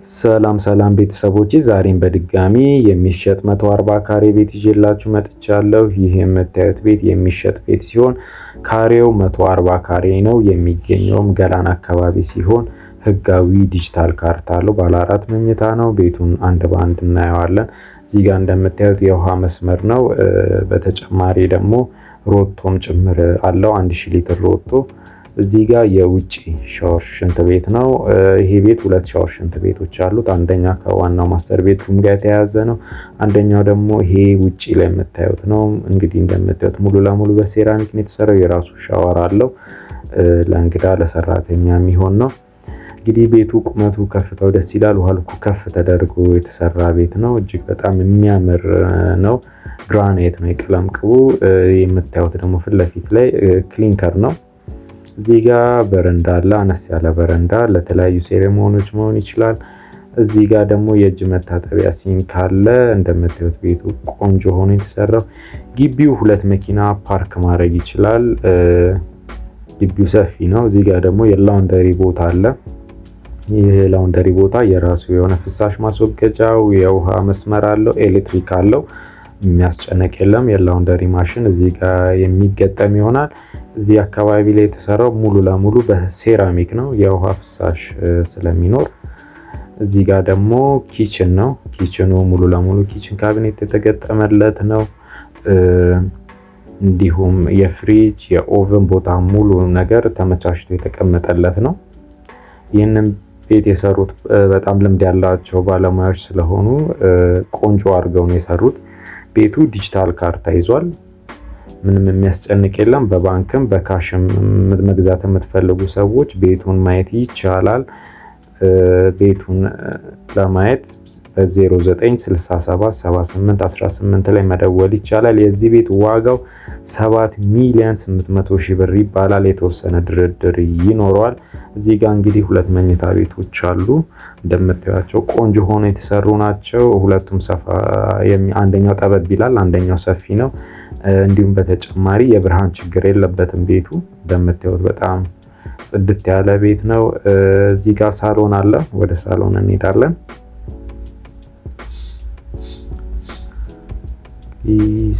ሰላም ሰላም ቤተሰቦች፣ ዛሬም በድጋሚ የሚሸጥ 140 ካሬ ቤት ይዤላችሁ መጥቻለሁ። ይህ የምታዩት ቤት የሚሸጥ ቤት ሲሆን ካሬው 140 ካሬ ነው። የሚገኘውም ገላን አካባቢ ሲሆን ህጋዊ ዲጂታል ካርታ አለው። ባለ አራት መኝታ ነው። ቤቱን አንድ በአንድ እናየዋለን። እዚህ ጋር እንደምታዩት የውሃ መስመር ነው። በተጨማሪ ደግሞ ሮቶም ጭምር አለው። 1000 ሊትር ሮቶ። እዚህ ጋር የውጭ ሻወር ሽንት ቤት ነው። ይሄ ቤት ሁለት ሻወር ሽንት ቤቶች አሉት። አንደኛ ከዋናው master bedroom ጋር የተያያዘ ነው። አንደኛው ደግሞ ይሄ ውጪ ላይ የምታዩት ነው። እንግዲህ እንደምታዩት ሙሉ ለሙሉ በሴራሚክ ነው የተሰራው። የራሱ ሻወር አለው። ለእንግዳ ለሰራተኛ የሚሆን ነው። እንግዲህ ቤቱ ቁመቱ ከፍታው ደስ ይላል። ውሃ ልኩ ከፍ ተደርጎ የተሰራ ቤት ነው። እጅግ በጣም የሚያምር ነው። ግራናይት ነው የቀለም ቅቡ። የምታዩት ደግሞ ፊት ለፊት ላይ clinker ነው። እዚህ ጋር በረንዳ አለ። አነስ ያለ በረንዳ ለተለያዩ ceremony ዎች መሆን ይችላል። እዚህ ጋር ደግሞ የእጅ መታጠቢያ sink አለ። እንደምታዩት ቤቱ ቆንጆ ሆኖ የተሰራው፣ ግቢው ሁለት መኪና ፓርክ ማድረግ ይችላል። ግቢው ሰፊ ነው። እዚህ ጋር ደግሞ የ laundry ቦታ አለ። ይህ የ laundry ቦታ የራሱ የሆነ ፍሳሽ ማስወገጃው የውሃ መስመር አለው፣ ኤሌክትሪክ አለው። የሚያስጨንቅ የለም። የ laundry machine እዚህ ጋር የሚገጠም ይሆናል። እዚህ አካባቢ ላይ የተሰራው ሙሉ ለሙሉ በሴራሚክ ነው፣ የውሃ ፍሳሽ ስለሚኖር። እዚህ ጋር ደግሞ kitchen ነው። Kitchen ኑ ሙሉ ለሙሉ kitchen cabinet የተገጠመለት ነው። እንዲሁም የ fridge የ oven ቦታ ሙሉ ነገር ተመቻችቶ የተቀመጠለት ነው። ይህንን ቤት የሰሩት በጣም ልምድ ያላቸው ባለሙያዎች ስለሆኑ ቆንጆ አድርገው ነው የሰሩት። ቤቱ ዲጂታል ካርታ ይዟል። ምንም የሚያስጨንቅ የለም። በባንክም በ cash ም መግዛት የምትፈልጉ ሰዎች ቤቱን ማየት ይቻላል። ቤቱን ለማየት በ09677818 ላይ መደወል ይቻላል። የዚህ ቤት ዋጋው 7 ሚሊዮን 800 ሺህ ብር ይባላል። የተወሰነ ድርድር ይኖረዋል። እዚህ ጋር እንግዲህ ሁለት መኝታ ቤቶች አሉ። እንደምታዩቸው ቆንጆ ሆኖ የተሰሩ ናቸው። ሁለቱም ሰፋ፣ አንደኛው ጠበብ ይላል፣ አንደኛው ሰፊ ነው። እንዲሁም በተጨማሪ የብርሃን ችግር የለበትም ቤቱ። እንደምታዩት በጣም ጽድት ያለ ቤት ነው። እዚህ ጋር ሳሎን አለ። ወደ ሳሎን እንሄዳለን።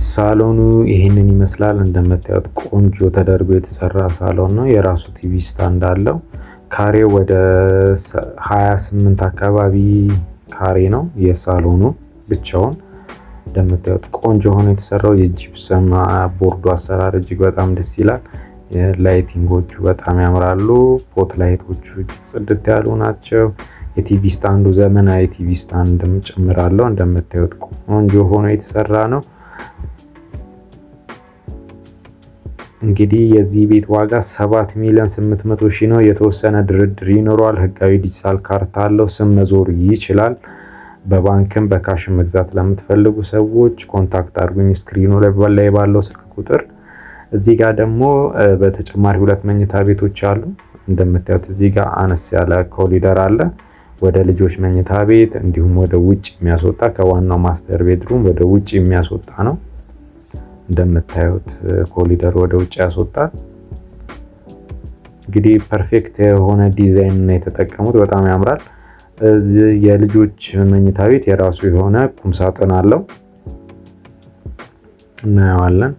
ሳሎኑ ይህንን ይመስላል። እንደምታዩት ቆንጆ ተደርጎ የተሰራ ሳሎን ነው። የራሱ TV stand አለው። ካሬው ወደ 28 አካባቢ ካሬ ነው የሳሎኑ ብቻውን። እንደምታዩት ቆንጆ ሆኖ የተሰራው የ gypsum board ኡ አሰራር እጅግ በጣም ደስ ይላል። Lighting ኦቹ በጣም ያምራሉ። Pot light ኦቹ ጽድት ያሉ ናቸው። የ TV stand ኡ ዘመናዊ TV stand ም ጭምር አለው። እንደምታዩት ቆንጆ ሆኖ የተሰራ ነው። እንግዲህ የዚህ ቤት ዋጋ 7 ሚሊዮን 800 ሺህ ነው። የተወሰነ ድርድር ይኖረዋል። ህጋዊ ዲጂታል ካርታ አለው። ስም መዞር ይችላል። በባንክም በ cash መግዛት ለምትፈልጉ ሰዎች contact አድርጉኝ screen ኑ ላይ ባለው ስልክ ቁጥር። እዚህ ጋር ደግሞ በተጨማሪ ሁለት መኝታ ቤቶች አሉ። እንደምታዩት እዚህ ጋር አነስ ያለ ኮሪደር አለ ወደ ልጆች መኝታ ቤት እንዲሁም ወደ ውጭ የሚያስወጣ፣ ከዋናው master bedroom ወደ ውጭ የሚያስወጣ ነው። እንደምታዩት ኮሪደር ወደ ውጭ ያስወጣል። እንግዲህ perfect የሆነ ዲዛይን ነው የተጠቀሙት። በጣም ያምራል። የልጆች መኝታ ቤት የራሱ የሆነ ቁምሳጥን አለው፣ እናየዋለን።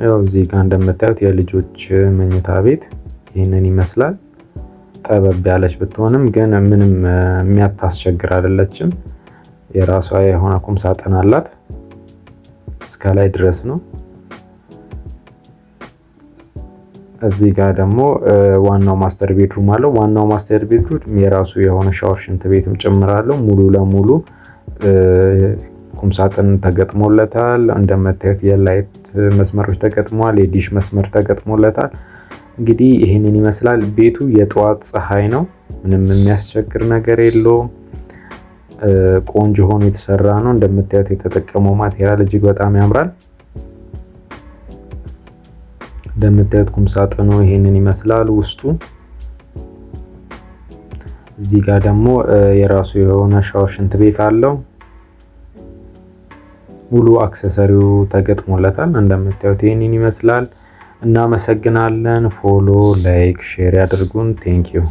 ያው እዚህ ጋር እንደምታዩት የልጆች መኝታ ቤት ይህንን ይመስላል። ጠበብ ያለች ብትሆንም ግን ምንም የሚያታስቸግር አይደለችም። የራሷ የሆነ ቁም ሳጥን አላት። እስከ ላይ ድረስ ነው። እዚህ ጋር ደግሞ ዋናው master bedroom አለው። ዋናው master bedroom የራሱ የሆነ ሻወር፣ ሽንት ቤትም ጭምር አለው። ሙሉ ለሙሉ ቁም ሳጥን ተገጥሞለታል። እንደምታዩት የ light መስመሮች ተገጥመዋል። የዲሽ መስመር ተገጥሞለታል። እንግዲህ ይህንን ይመስላል ቤቱ። የጠዋት ፀሐይ ነው። ምንም የሚያስቸግር ነገር የለውም። ቆንጆ ሆኖ የተሰራ ነው። እንደምታዩት የተጠቀመው material እጅግ በጣም ያምራል። እንደምታዩት ቁም ሳጥኑ ይሄንን ይመስላል ውስጡ። እዚህ ጋር ደግሞ የራሱ የሆነ ሻወር ሽንት ቤት አለው። ሙሉ accessory ው ተገጥሞለታል። እንደምታዩት ይሄንን ይመስላል። እናመሰግናለን። Follow፣ like፣ share ያድርጉን። Thank you።